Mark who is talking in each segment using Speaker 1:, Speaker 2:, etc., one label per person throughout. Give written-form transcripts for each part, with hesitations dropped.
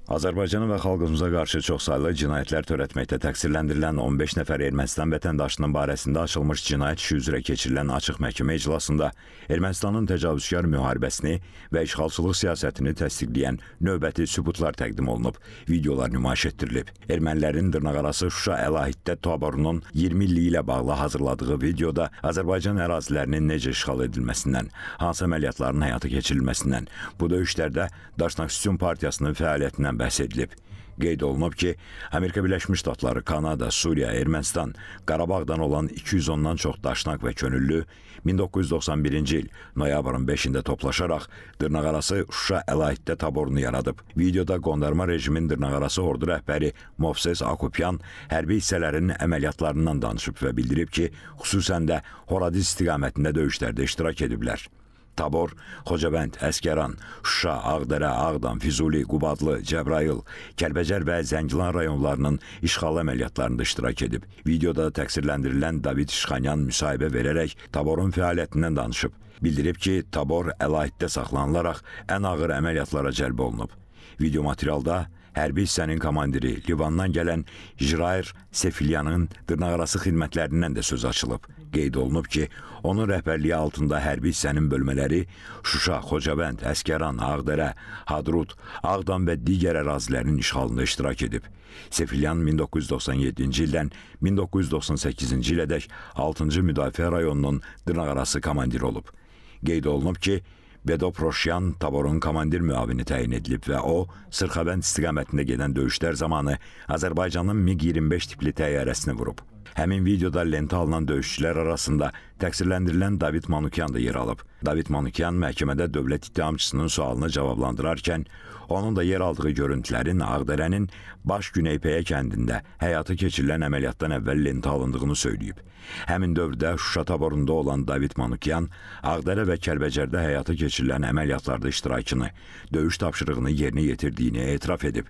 Speaker 1: Azərbaycana və xalqımıza qarşı çoxsaylı cinayətlər törətməkdə təqsirləndirilən 15 nəfər Ermənistan vətəndaşının barəsində açılmış cinayət işi üzrə keçirilən açıq məhkəmə iclasında Ermənistanın təcavüzkar müharibəsini və işğalçılıq siyasətini təsdiqləyən növbəti sübutlar təqdim olunub, videolar nümayiş etdirilib. Ermənilərin dırnaqarası Şuşa Əlahiddə taborunun 20 illiyi ilə bağlı hazırladığı videoda Azərbaycan ərazilərinin necə işğal edilməsindən, hansı əməliyyatların həyata keçirilməsindən, bu döyüşlərdə Daşnaksutyun Partiyasının fəaliyyətindən bəhs edilib. Qeyd olunub ki, Amerika Birləşmiş Ştatları, Kanada, Suriya, Ermənistan, Qarabağdan olan 210-dan çox daşnaq və könüllü 1991-ci il noyabrın 5-də toplaşaraq dırnaqarası Şuşa Əlahiddə taborunu yaradıb. Videoda qondarma rejimin dırnaqarası ordu rəhbəri Movses Akopyan hərbi hissələrin əməliyyatlarından danışıb və bildirib ki, xüsusən də Horadiz istiqamətində döyüşlərdə iştirak ediblər. Tabor, Xocavənd, Əsgəran, Şuşa, Ağdərə, Ağdam, Füzuli, Qubadlı, Cəbrayıl, Kəlbəcər və Zəngilan rayonlarının işğal əməliyyatlarında iştirak edib. Videoda təqsirləndirilən David İşxanyan müsahibə verərək taborun fəaliyyətindən danışıb. Bildirib ki, tabor əlahiddə saxlanılaraq ən ağır əməliyyatlara cəlb olunub. Video materialda hərbi hissənin komandiri Livandan gələn Jirair Sefilyanın dırnaqarası xidmətlərindən də söz açılıb. Qeyd olunub ki, onun rəhbərliyi altında hərbi hissənin bölmələri Şuşa, Xocavənd, Əsgəran, Ağdərə, Hadrut, Ağdam və digər ərazilərin işğalında iştirak edib. Sefilyan 1997-ci ildən 1998-ci ilədək 6-cı Müdafiə rayonunun dırnaqarası komandiri olub. Qeyd olunub ki, Bedo Proşyan taborun komandir müavini təyin edilib və o, Sırxavənd istiqamətində gedən döyüşlər zamanı Azərbaycanın MiQ-25 tipli təyyarəsini vurub. Həmin videoda lentə alınan döyüşçülər arasında təqsirləndirilən David Manukyan da yer alıb. David Manukyan məhkəmədə dövlət ittihamçısının sualını cavablandırarkən onun da yer aldığı görüntülərin Ağdərənin Baş Güneypəyə kəndində həyata keçirilən əməliyyatdan əvvəl lentə alındığını söyləyib. Həmin dövrdə Şuşa taborunda olan David Manukyan Ağdərə və Kəlbəcərdə həyata keçirilən əməliyyatlarda iştirakını, döyüş tapşırığını yerinə yetirdiyini etiraf edib.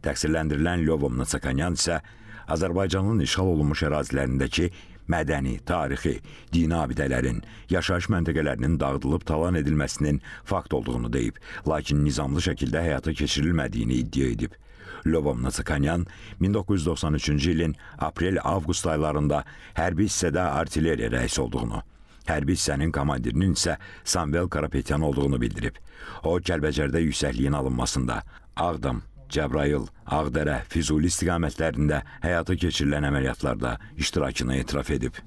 Speaker 1: Təqsirləndirilən Lyovo Mnatsakanyan isə Azərbaycanın işğal olunmuş ərazilərindəki mədəni, tarixi, dini abidələrin, yaşayış məntəqələrinin dağıdılıb talan edilməsinin fakt olduğunu deyib, lakin nizamlı şəkildə həyata keçirilmədiyini iddia edib. Lyovo Mnatsakanyan 1993-cü ilin aprel-avqust aylarında hərbi hissədə artilleriya rəisi olduğunu, hərbi hissənin komandirinin isə Samvel Karapetyan olduğunu bildirib. O, Kəlbəcərdə yüksəkliyin alınmasında, Ağdam, Cəbrayıl, Ağdərə, Füzuli istiqamətlərində həyata keçirilən əməliyyatlarda iştirakını etiraf edib.